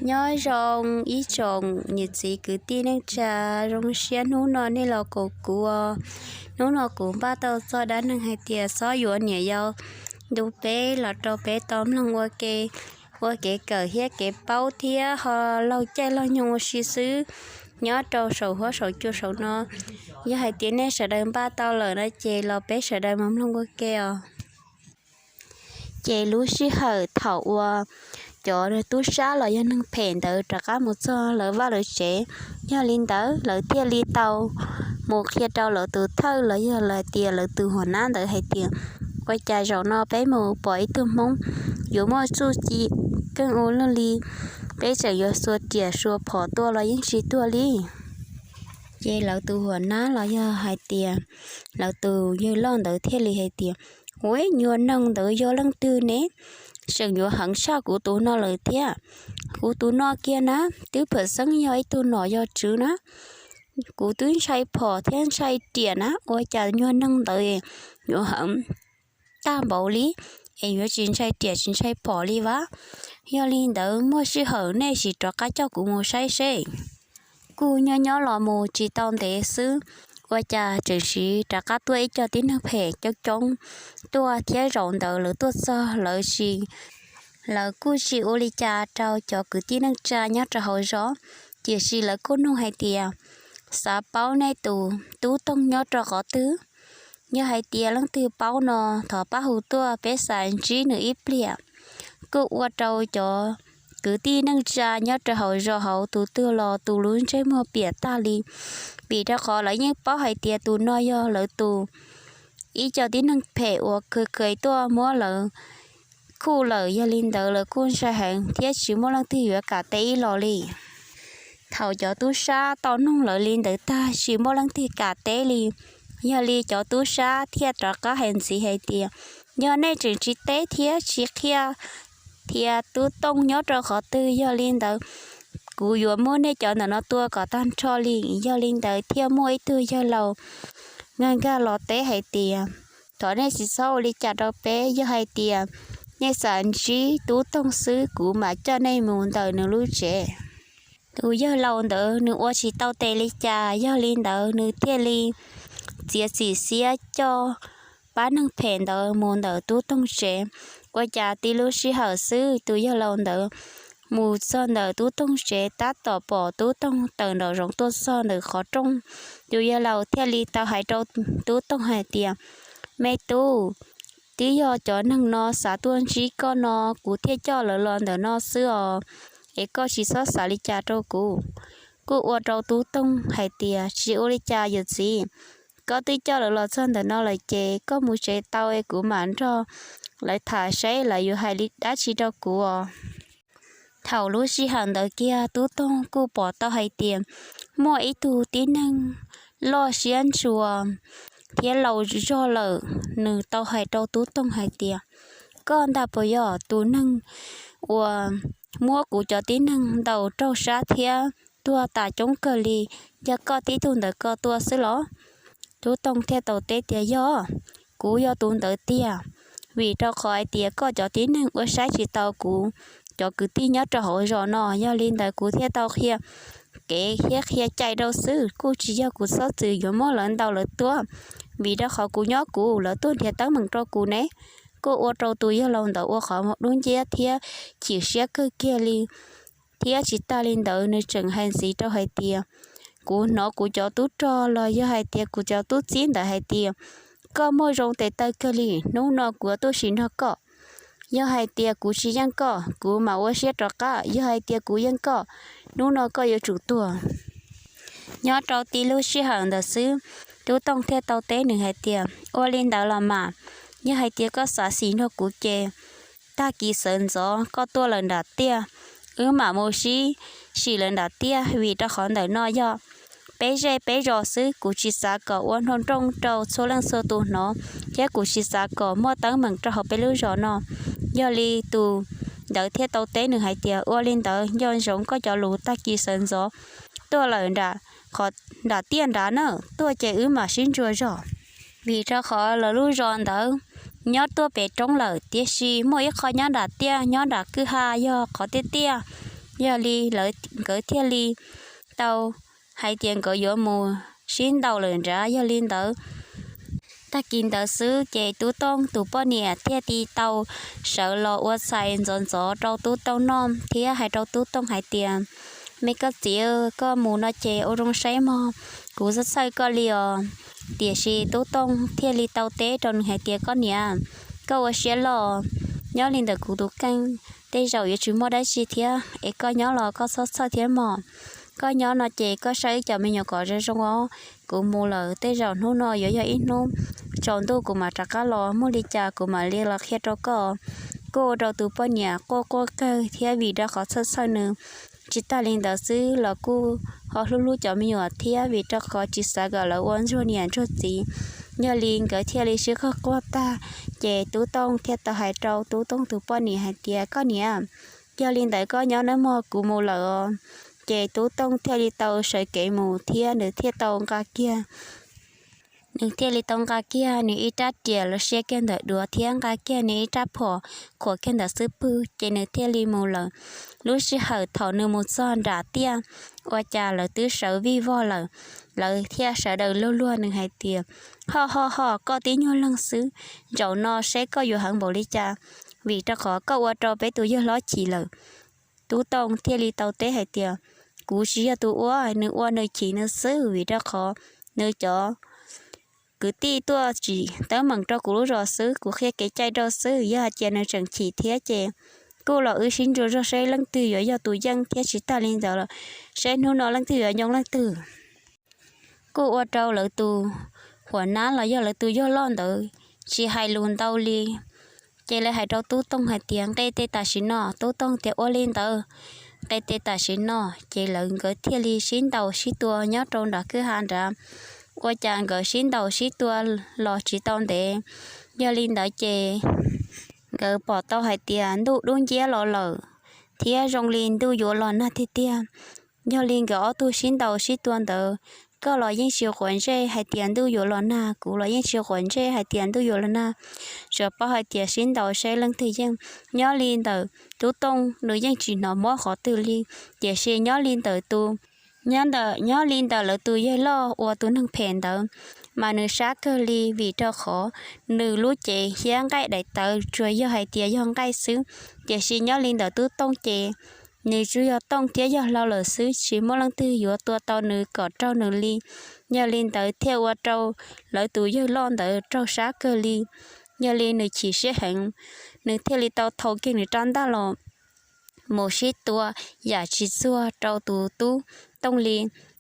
Nyob zoo ib tsoom niam txiv kwv tij neej tsa, zoo siab hnub no nej los koom kuv. Hnub no kuv npaj tau txog dab neeg hais tias xob yuav niam yau ntu peb los rau peb tau mloog ua ke, ua kev kawm thiab kev paub thiab ho laug caij laug nyoog ua si xwb nyob rau saum huab saum cua saum no. Yog hais tias nej sawv daws npaj tau lawm no ces los peb sawv daws mus mloog ua ke os. Ces lub sij hawm thaum uas cov tub sab los yog neeg phem ntawd rov qab mus txog lawv vaj lawv tsev, yog li ntawd lawv thiaj li tau mus qhia rau lawv tus thawj los yog hais tias lawv tus huam nab ntawd hais tias, ua cas zaum no peb mus pom ib tug Hmoob yuav muaj txuj ci keej ua luaj li, peb tseem yuav xuas riam xuas phom tua los yeej tsis tuag li. Ces lawv tus huam nab los yog hais tias lawv tus yawg loj ntawd thiaj li hais tias, ua, nyuag neeg ntawd yog leej twg ne? Tseem yuav heev tshaj kuv tus no lawm thiab. Kuv tus no kiag na twb pam xeeb yog ib tug nom yog tswv na, kuv twb ntshai phom thiab ntshai riam na, ua cas nyuag neeg ntawd yuav heev tag npaum li, es yuav tsis ntshai riam tsis ntshai phom li vaj. Yog li ntawd muaj sij hawm nej sim rov qab coj kuv mus saib seb. Kuj nyob nyob los mus tsis tau ntev xwb, ua cas tseem sim rov qab tuaj ib co tib neeg phem coob coob tuaj thiab zaum ntawd lawv tuaj txog lawv tsis, lawv kuj tsis ua li cas rau cov kwv tij neej tsa nyob rau hauv zos, tiam sis lawv kuj nug hais tias, xav paub nej tus tub Tooj nyob rau qhov twg? Yog hais tias leej twg paub no thov pab hu tuaj peb xav ntsib nws ib pliag. Kuj ua rau cov kwv tij neej tsa nyob rau hauv zos hauv tus twg los tus lub ntsej muag piam tag li, vim rau qhov lawv yeej paub hais tias tus no yog lawv tus ib co tib neeg phem uas khaws khaws tuaj muab lawv khuj lawm. Yog li ntawd lawv kuj ntshai heev thiab tsis muaj leej twg yuav kam teb ib los li. Thaum cov tub sab tau nug lawv li ntawd tag tsis muaj leej twg kam teb li. Yog li cov tub sab thiaj rov qab hais ntxiv hais tias, yog nej tseem tsis teb thiab tsis qhia tias tub Tooj nyob rau qhov twg, yog li ntawd kuv yuav muab nej cov ntawm no tua kom tag nrho li. Yog li ntawd thiaj muaj ib tug yawg laus nkag nkag los teb hais tias, thov nej tsis txhob ua li cas rau peb, yog hais tias nej xav ntsib tub Tooj xwb kuv mam coj nej mus ntawm nws lub tsev. Tus yawg laus ntawd nws ua tsis tau tes li cas, yog li ntawd nws thiaj li txiav txim siab coj pab neeg phem ntawd mus ntawm tub Tooj tsev. Ua cas tib lub sij hawm xwb tus yawg laus ntawd mus txog ntawm tub Tooj tsev tab tom pom tub Tooj tawm nraum zoov tuaj txog ntawm qhov rooj. Tus yawg laus thiaj li tau hais rau tub Tooj hais tias, me tub, twb yog cov neeg no xav tuaj ntsib koj no kuv thiaj coj lawv los ntawm no xwb os, es koj tsis txhob xav li cas rau kuv. Kuj ua rau tub Tooj hais tias, tsis ua li cas yawm txiv, koj twb coj lawv los txog ntawm no lawm ces koj mus tsev tau es kuv mam nrog lawv tham saib lawv yuav hais li dab tsi rau kuv os. Thaum lub sij hawm ntawd kiag tub Tooj kuj pom tau hais tias muaj ib tug tib neeg loj siab ntshua thiab laus zog lawm, nws tau hais rau tub Tooj hais tias, koj ntag puas yog tus neeg uas muab kuv cov tib neeg ntaus raug sab thiab tuag tas coob kawg li, yog koj tib tug ntawd koj tuaj xwb los? Tub Tooj thiaj tau teb tias, yog, kuv yog tus ntawd tiag, vim rau qhov hais tias koj cov tib neeg ua saib tsis taus kuv cov kwv tij nyob rau hauv zos no, yog li ntawd kuv thiaj tau qhia kev thiab qhia cai rau xwb, kuj tsis yog kuv txhob txwm yuav muab lawv ntaus lawv tuag, vim rau qhov kuv nyob kuv lawv tuaj nrhiav teeb meem rau kuv ne. Kuj ua rau tus yawg laus ntawd ua qhov muag dub nciab thiab chim siab kawg kiag li, thiab tsis tag li ntawd nws tseem hais ntxiv rau hais tias, kuv hnov kuv cov tub rog los yog hais tias kuv cov tub txib ntawd hais tias, koj muaj zoo tes taw kawg li, hnub no kuv yuav tuaj sim nrog koj. Yog hais tias kuv tsis yeej koj, kuv mam ua siab rov qab, yog hais tias kuv yeej koj, hnub no koj yuav tsum tuag. Nyob rau tib lub sij hawm ntawd xwb, tub Tooj thiaj tau teb nws hais tias, ua li ntawd los mas, yog hais tias koj xav sim nrog kuv ces tag kis sawv ntxov koj tuaj lawm nram tiaj, wb mam mus sib sim lawm nram tiaj, vim rau qhov ntawm no yog peb zej peb zos xwb, kuv tsis xav kom ua nroo nrooj rau txhua leej txhua tus hnov, thiab kuv tsis xav kom muaj teeb meem rau hauv peb lub zos no. Yog li tus ntawd thiaj tau teb nws hais tias, ua li ntawd nco ntsoov koj cov lus, tag kis sawv ntxov tuaj lawm nram tiaj nrad na, tuaj ces wb mam sib ntsuas zog. Vim rau qhov lawv lub zos ntawd nyob tuaj pem roob lawm, tiam sis muaj ib qho nyob nram tiaj nyob nram kwj ha yog qhov tiaj tiaj, Yog li nkawd thiaj li tau hais tias nkawd yuav mus sib ntaus lawm nrad. Yog li ntawd, tag kis ntawd xwb ces Tub Tooj tus poj niam thiaj li tau sawv los ua txhais ntxov ntxov rau Tub Tooj noj thiab hais rau Tub Tooj hais tias, Me koj txiv, koj mus no ces ua zoo saib mog, kuv txhawj txhawj koj li os. Tiam sis Tub Tooj thiaj li tau teb rau nws hais tias, Koj niam, koj ua siab loj, nyob li ntawm kuv tus kheej tej zaum yuav tsis muaj dab tsi thiab es koj nyob los koj txhob txhawj thiab mog. Koj nyob no ces koj saib wb cov me nyuam kom zoo zoo os. Kuv mus lawm tej zaum hnub no yuav yog ib hnub tsaus ntuj kuv mam rov qab los, muaj li cas kuv mam li los qhia rau koj. Kuj ua rau tus poj niam quaj quaj kawg thiab vim rau qhov txhawj txhawj nws. Tsis tag li ntawd xwb los kuj ho hlub hlub cov me nyuam thiab vim rau qhov tsis xav kom lawv ua ntsuag niam ntsuag txiv. Yog li nkawd thiaj li sib quaj quaj tag, ces Tub Tooj thiaj tau hais rau Tub Tooj tus poj niam hais tias, Koj niam, yog li ntawd koj nyob nawb mog, kuv mus lawm os. Ces Tub Tooj thiaj li tau sawv kev mus thiab nws thiaj tau nqa kiag nws thiaj li tau nqa kiag nws ib rab riam los sia kiag ntawm duav thiab nqa kiag nws ib rab phom qhuav kiag ntawm xub pwg ces nws thiaj li mus lawm. Lub sij hawm thaum nws mus txog nram tiaj, ua cas lawv twb sawv vij vog lawm. Lawv thiaj sawv daws luag luag nws hais tias, Ho ho ho, koj tib nyuag leeg xwb, zaum no seb koj yuav heev npaum li cas, vim rau qhov koj ua rau peb tus yawg hlob chim lawm. Tub Tooj thiaj li tau teb hais tias, Kuv tsis yog tus ua, nws ua nws chim nws xwb, vim rau qhov nws cov kwv tij tuaj tsim teeb meem rau kuv lub zos xwb, kuv qhia kev cai rau xwb. Yog hais tias nws tseem chim thiab ces kuj los wb sib ntsuas zog seb leej twg yuav yog tus yeej thiab tsis tag li ntawd los seb hnub no leej twg yuav nyoo leej twg. Kuj ua rau lawv tus huam nab los yog lawv tus yawg loj ntawd tsis hais lus ntau li. Ces lawv hais rau Tub Tooj hais tias, Nqe tes tam sim no. Tub Tooj tias, Ua li ntawd, nqe tes tam sim no. Ces lawv nkawd thiaj li sib ntaus sib tua nyob rau nram kwj ha nrad. Ua cas nkawd sib ntaus sib tua los tsis tau ntev, yog li ntawd ces nkawd pom tau hais tias ntuj dub nciab los lawm thiab zoo li ntuj yuav los nag tiag tiag. Yog li nkawd ob tug sib ntaus sib tua ntawd, koj los yeej tsis quav ntsej hais tias ntuj yuav los nag, kuv los yeej tsis quav ntsej hais tias ntuj yuav los nag. Tsuas paub hais tias sib ntaus seb leej twg yeej. Nyob li ntawm Tub Tooj nws yeej tsis hnov mob qhov twg li, tiam sis nyob li ntawm tus, nyob ntawm, nyob li ntawm lawv tus yawg loj uas tus neeg phem ntawd mas nws sab kawg li, vim rau qhov nws lub cev thiab nqaij daim tawv tsuas yog hais tias yog nqaij xwb. Tiam sis nyob li ntawm Tub Tooj ces nws tsuas yog tooj thiab yog hlau lawm xwb, tsis muaj leej twg yuav tua tau nws kom raug nws li. Yog li ntawd thiaj ua rau lawv tus yawg loj ntawd raug sab kawg li. Yog li nws chim siab heev, nws thiaj li tau thau kiag nws rab ntaj los mus sib tua yam tsis txuag rau tus Tub Tooj li.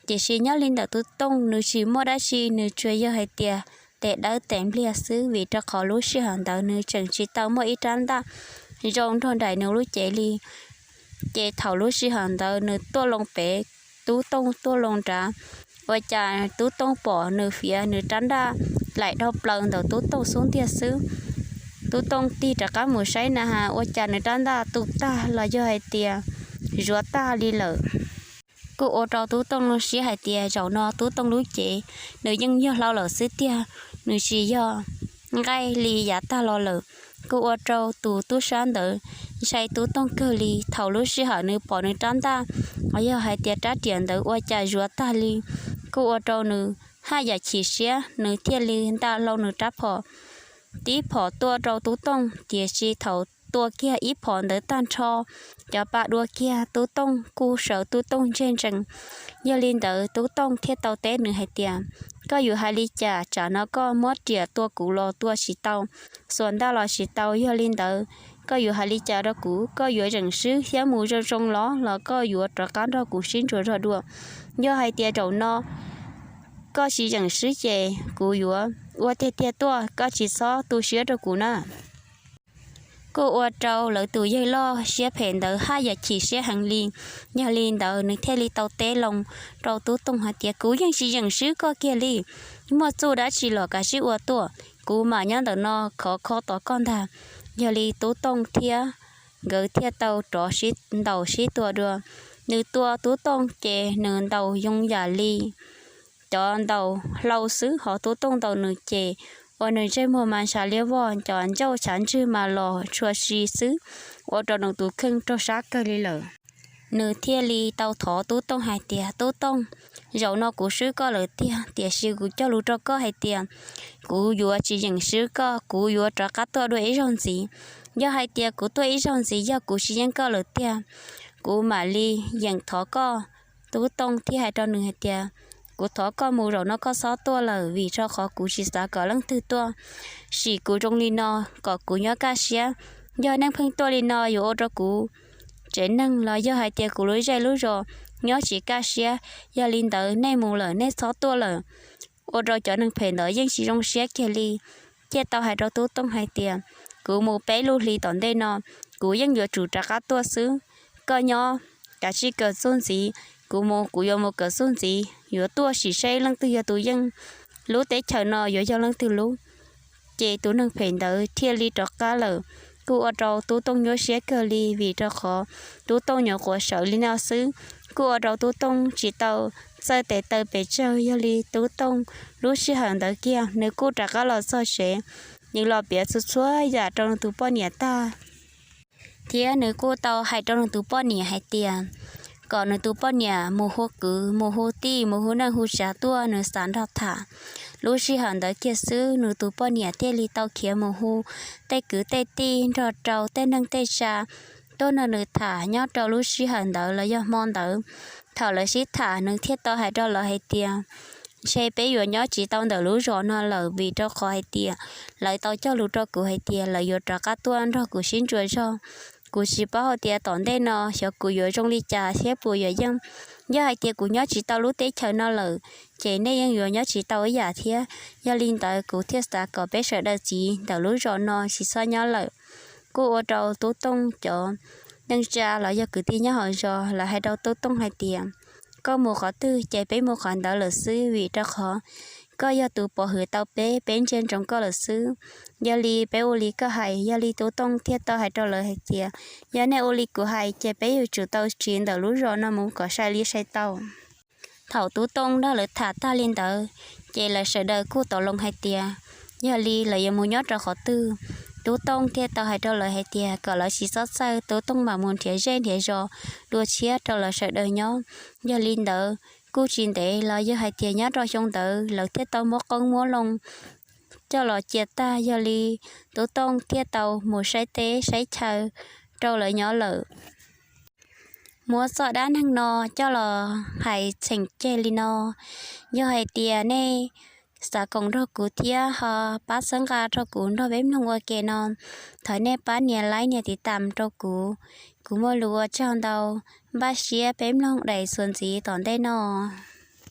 Tiam sis nyob li ntawm Tub Tooj nws tsis muaj dab tsi, nws tsuas yog hais tias tes dawb tes npliag xwb, vim rau qhov lub sij hawm ntawd nws tseem tsis tau muaj ib rab ntaj zoo nrog nraim nws lub cev li. Ces thaum lub sij hawm ntawd nws tuaj loo pem, Tub Tooj tuaj loo nrad. Ua cas Tub Tooj pom nws fiav nws rab ntaj laim dhau plaws ntawm Tub Tooj xub ntiag xwb. Tub Tooj tig rov qab mus saib na has ua cas nws rab ntaj tu tag los yog hais tias zuav tag li lawm. Kuj ua rau Tub Tooj lub siab hais tias zaum no Tub Tooj lub cev nws yeej yog hlau lawm xwb tiag, nws tsis yog nqaij li yav tag los lawm. Kuj ua rau tus tub sab ntawd ntshai Tub Tooj kawg li. Thaum lub sij hawm nws pom nws rab ntaj los yog hais tias rab riam ntawd ua cas zuav tag li, kuj ua rau nws haj yam chim siab, nws thiaj li nta hlo nws rab phom tib phom tua rau Tub Tooj. Tiam sis thaum tua kiag ib phom ntawd tag nrho, cov pa dua kiag Tub Tooj kuj sawv Tub Tooj ntseg ntsees. Yog li ntawd Tub Tooj thiaj tau teb nws hais tias, Koj yuav hais li cas? Tsam no koj muab riam tua kuv los tua tsis tau, xuas ntaj los tsis tau. Yog li ntawd koj yuav hais li cas rau kuv? Koj yuav zeem swb thiab mus zoo zoo los los koj yuav rov qab nrog kuv sib ntsuas zog dua? Yog hais tias zaum no koj tsis zeem swb ces kuv yuav ua tiag tiag tuaj, koj tsis txhob tu siab rau kuv na. Kuj ua rau lawv tus yawg loj siab phem ntawd haj yam chim siab heev li. Yog li ntawd nws thiaj li tau teb loo rau Tub Tooj hais tias, Kuv yeej tsis zeem swb koj kiag li. Muaj txuj dab tsi los kav tsij ua tuaj, kuv mam nyob ntawm no khov kho tos koj ntag. Yog li Tub Tooj thiab nkawd thiaj tau rov sib ntaus sib tua dua. Nws tua Tub Tooj ces nws ntaus yoo yam li cov ntaus hlau xwb, ho Tub Tooj ntaus nws ces ua nws ntsej muag mas ntshav liab vog, cov ncauj tshav ntswg mas los tshua si xwb, ua rau nws tus kheej raug sab kawg li lawm. Nws thiaj li tau thov Tub Tooj hais tias, Tub Tooj, zaum no kuv swb koj lawm tiag, tiam sis kuv cog lus rau koj hais tias kuv yuav tsis yeem swb koj, kuv yuav rov qab tuaj dua ib zaug ntxiv. Yog hais tias kuv tuaj ib zaug ntxiv yog kuv tsis yeej koj lawm tiag, kuv mam li yeem thov koj. Tub Tooj thiaj hais rau nws hais tias, Kuv thov koj mus zaum no koj txhob tuaj lawm, vim rau qhov kuv tsis xav kom leej twg tuaj sim kuv zoo li no, kom kuv nyob kaj siab. Yog neeg pheej tuaj li no yuav ua rau kuv tsev neeg los yog hais tias kuv lub zej lub zos nyob tsis kaj siab. Yog li ntawd nej mus lawm, nej txhob tuaj lawm. Ua rau cov neeg phem ntawd yeej tsis zoo siab kiag li, thiaj tau hais rau Tub Tooj hais tias, Kuv mus peb lub hlis tom ntej no, kuv yeej yuav tsum rov qab tuaj xwb. Koj nyob kav tsij kawm txuj ntxiv, kuv mus kuv yuav mus kawm txuj ntxiv, yuav tuaj sim saib leej twg yog tus yeej, lub teb chaws no yuav yog leej twg lub. Ces tus neeg phem ntawd thiaj li rov qab lawm. Kuj ua rau Tub Tooj nyuaj siab kawg li, vim rau qhov Tub Tooj nyuam qhuav sawv li no xwb, kuj ua rau Tub Tooj tsis tau txawj tes taw pes tsawg. Yog li Tub Tooj lub sij hawm ntawd kiag nws kuj rov qab los txog tsev, nws los piav txhua txhua yam rau nws tus poj niam tag, thiab nws kuj tau hais rau nws tus poj niam hais tias kom nws tus poj niam mus hu kwv, mus hu tij, mus hu neej hu tsav tuaj nws xav nrog tham. Lub sij hawm ntawd kiag xwb nws tus poj niam thiaj li tau khiav mus hu tej kwv tej tij nrog rau tej neej tej tsa tuaj nrog nws tham. Nyob rau lub sij hawm ntawd los yog hmo ntawd, thaum lawv sib tham nws thiaj tau hais rau lawv hais tias, Ntshe peb yuav nyob tsis tau ntawm lub zos no lawm, vim rau qhov hais tias lawv tau cog lus rau kuv hais tias lawv yuav rov qab tuaj nrog kuv sib ntsuas zog. Kuv tsis paub hais tias tom ntej no xyov kuv yuav zoo li cas thiab puas yuav yeej. Yog hais tias kuv nyob tsis tau lub teb chaws no lawm, ces nej yeej yuav nyob tsis tau ib yam thiab. Yog li ntawd kuv thiaj xav kom peb sawv daws tsiv ntawm lub zos no tsis txhob nyob lawm. Kuj ua rau Tub Tooj cov neej tsa los yog kwv tij nyob hauv zos lawv hais rau Tub Tooj hais tias, Koj mus qhov twg ces peb mus qhov ntawd lawm xwb, vim rau qhov koj yog tus pov hwm tau peb, peb ntsia ntsoov koj lawm xwb. Yog li peb ua li koj hais. Yog li Tub Tooj thiaj tau hais rau lawv hais tias, Yog nej ua li kuv hais ces peb yuav tsum tau tsiv ntawm lub zos no mus kom sai li sai tau. Thaum Tub Tooj nrog lawv tham tag li ntawd, ces lawv sawv daws kuj tau loo hais tias yog li lawv yuav mus nyob rau qhov twg. Tub Tooj thiaj tau hais rau lawv hais tias kom lawv tsis txhob txhawj, Tub Tooj mam mus nrhiav zej nrhiav zos dua tshiab rau lawv sawv daws nyob. Yog li ntawd kuj tsis ntev los yog hais tias nyob rau xyoo ntawd lawv thiaj tau muab qoob muab loo coj los cia tag. Yog li Tub Tooj thiaj tau mus saib teb saib chaw rau lawv nyob lawm. Muab txoj dab neeg no coj los hais txheem ceg li no. Yog hais tias nej xav koom nrog kuv thiab ho pab txhawb nqa rau kuv nrog peb mloog ua ke no, thov nej pab nias like nias tiv tam rau kuv. Kuv muaj lus ua tsaug ntau, npaj siab peb mloog daim txuas ntxiv tom ntej no.